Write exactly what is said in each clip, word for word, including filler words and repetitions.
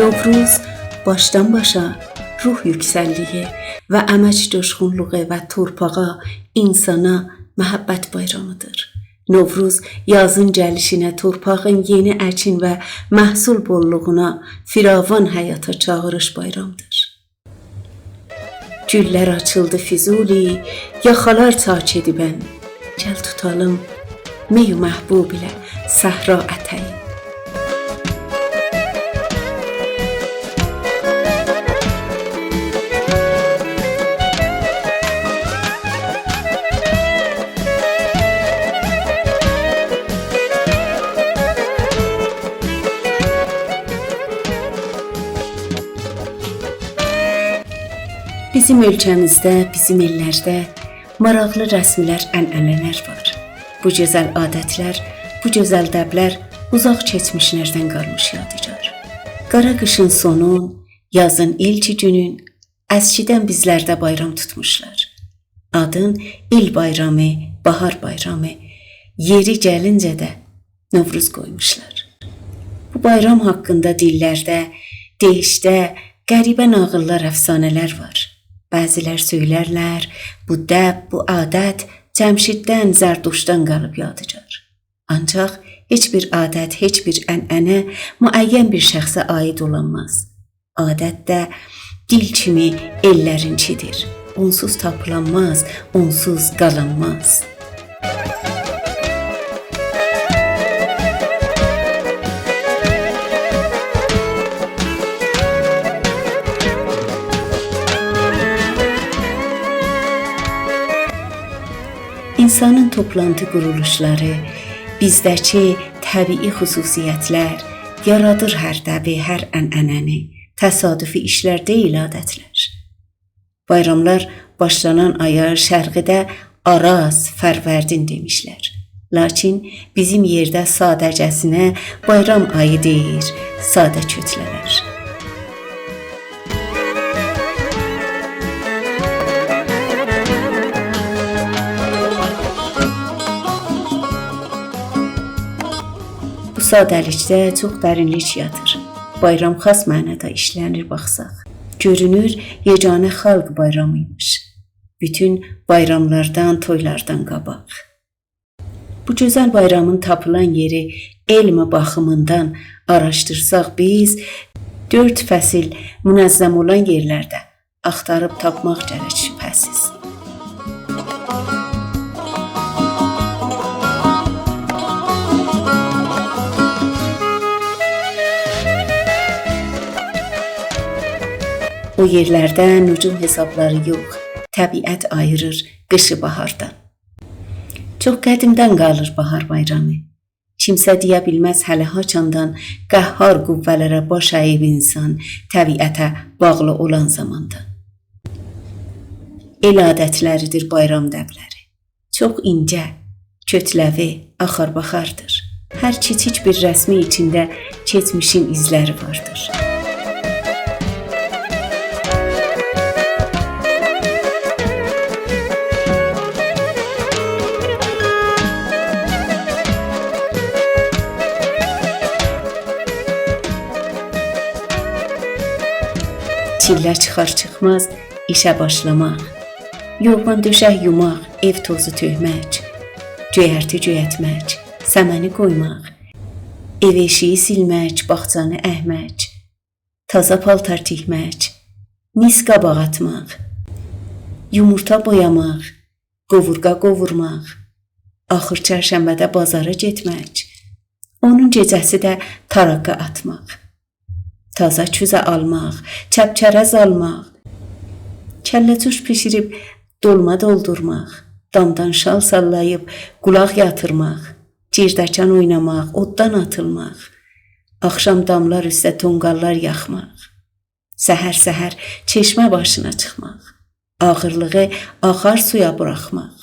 نوروز باشدان باشا روح یوکسکلیگی و امک جوشغونلوغو و تورپاغا، اینسانا محبت بایرامیدیر. نوروز یازین گلیشینه، تورپاغین یئنی اکین و محصول بوللوغونا، فراوان حیاتا چاغیریش بایرامیدیر. گوللر آچیلدی فضولی، یاخالار چاک ائدیبن. گل توتالیم می و محبوب ایله صحرا اتگی. بیزیم اؤلکه‌میزده، بیزیم ائللرده ماراقلی رسملر، عنعنه‌لر وار. بو گؤزل عادتلر، بو گؤزل دبلر اوزاق کئچمیشلردن قالمیش یادگار. قارا قیشین سونون، یازین ایلک گونون اسکیدن بیزلرده بایرام توتموشلار. آدین ایل بایرامی، باهار بایرامی، یئری گلینجه ده نوروز قویموشلار. بو بایرام حاقیندا دیللرده، دئییشده غریبه ناغیللار، افسانه‌لر وار. بعضیلر سؤیلرلر، بو دب، بو عادت جمشیددن، زردشتدن قالیب یادگار. آنجاق هئچ بیر عادت، هئچ بیر عنعنه معین بیر شخصه عاید اولانماز. عادت ده دیل کیمی ائللرینکیدیر. اونسوز تاپیلانماز، اونسوز قالانماز. اینسانین توپلانتی قورولوشلاری، بیزده‌کی طبیعی خصوصیتلر یارادیر هر دبی، هر عنعنه‌نی. تصادفی ایشلر دئییل عادتلر. بایراملار باشلانان آیا شرقده آراز، فروردین دئمیشلر. لاکین بیزیم یئرده ساده‌جه‌سینه بایرام آیی دئییر ساده کوتله‌لر. بو ساده‌لیکده چوخ درینلیک یاتیر. بایرام خاص معنادا ایشله‌نیر، باخساق. گؤرونور، یگانه خالق بایرامی‌یمیش. بوتون بایراملاردان، تویلاردان قاباق. بو گؤزل بایرامین تاپیلان یئری علم باخیمیندان آراشدیرساق بیز، دؤرد فصل منظم اولان یئرلرده آختاریب تاپماق گرک شبهه‌سیز. او یئرلرده نجوم حسابلاری یوخ، طبیعت آییریر قیشی باهاردان. چوخ قدیمدن قالیر باهار بایرامی. کیمسه دئیه بیلمز هله هاچاندان قهار قوه‌لره باش اییب اینسان طبیعته باغلی اولان زاماندان. ائل عادتلریدیر بایرام دبلری. چوخ اینجه، کوتله‌وی، آخارباخاردیر. هر کیچیک بیر رسمی ایچینده کئچمیشین ایزلری واردیر. چیلله چیخار چیخماز ایشه باشلاماق، یورغان دؤشک یوماق، ائو توزو تؤکمک، گؤیرتی گؤیرتمک، سمنی قویماق، ائو ائشیگی سیلمک، باغچانی اکمک، تازا پالتار تیکمک، میس قاباق آتماق، یومورتا بویاماق، قووورغا قووورماق، آخیر چرشنبه‌ده بازارا گئتمک، اونون گئجه‌سی ده تاراققا آتماق، تازا کوزه آلماق، چپ‌چرز آلماق، کله‌جوش بیشیریب دولما دولدورماق، دامدان شال ساللاییب قولاق یاتیرماق، گیردکان اویناماق، اوددان آتیلماق، آخشام داملار اوسته تونقاللار یاخماق، سحر-سحر چشمه باشینا چیخماق، آغیرلیغی آخار سویا بوراخماق،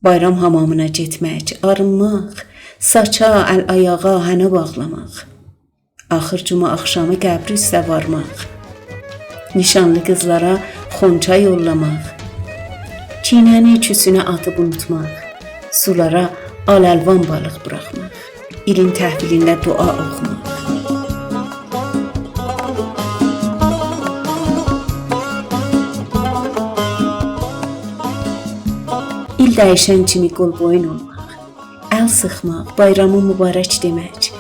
بایرام حامامینا گئتمک، آرینماق، ساچا، ال-آیاغا حنا باغلاماق، آخیر جمعه آخشامی قبری اوسته وارماق، نیشانلی قیزلارا خونچا یوللاماق، کینه‌نی کوسونه آتیب اونوتماق، سولارا آل-الوان بالیق بوراخماق، ایلین تحویلینده دعا اوخوماق. دییشن کیمی قول بویون اولماق، ال سیخماق، بایرامی مبارک دئمک،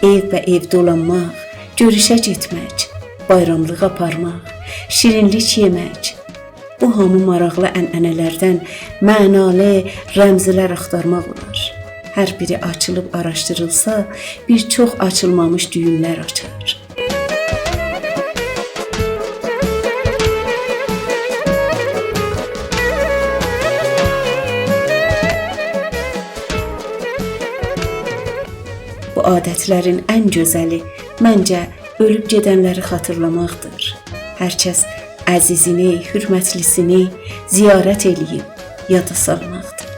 ائو به ائو دولانماق، گؤروشه گئتمک، بایراملیق آپارماق، شیرینلیک یئمک، بو هامی ماراقلی عنعنه‌لردن معنالی رمزلر آختارماق اولار. هر بیری آچیلیب آراشدیریلسا، بیر چوخ آچیلمامیش دویونلر آچار. بو عادتلرین ان گؤزلی، منجه، اؤلوب گئدنلری خاطیرلاماقدیر. هر کس عزیزینی، حؤرمتلی‌سینی زیارت ائله‌ییب یادا سالماقدیر.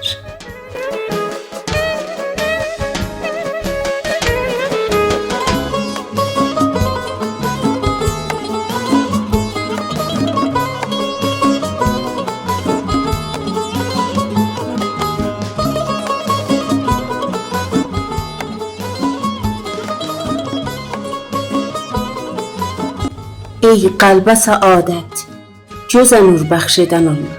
ای قلبه سعادت، گؤزه نور بخش ائدن الله،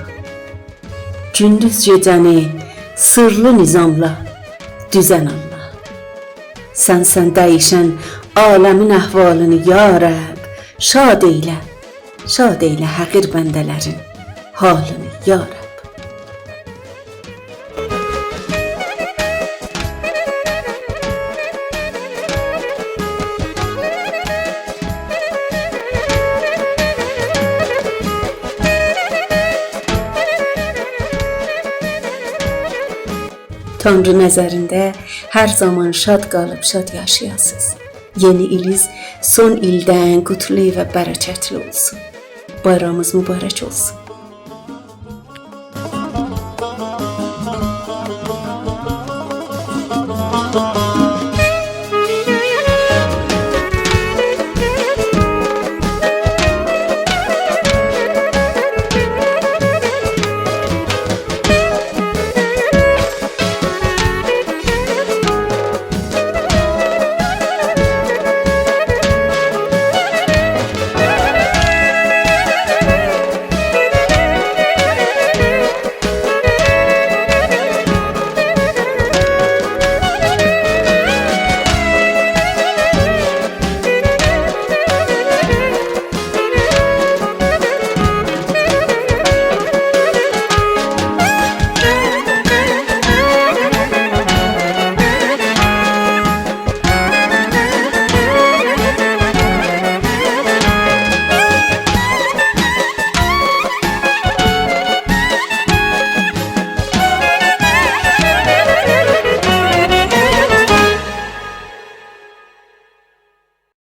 گوندوز گئجه‌نی سیرلی نظاملا دوزن الله. سنسن دییشن عالمین احوالینی، یا رب، شاد ائیله، شاد ائیله حقیر بنده‌لرین حالینی، یا رب. تانری نظرینده هر زامان شاد قالیب شاد یاشایاسینیز. یئنی ایلیز سون ایلدن قوتلو و برکتلی اولسون. بایرامیز مبارک اولسون.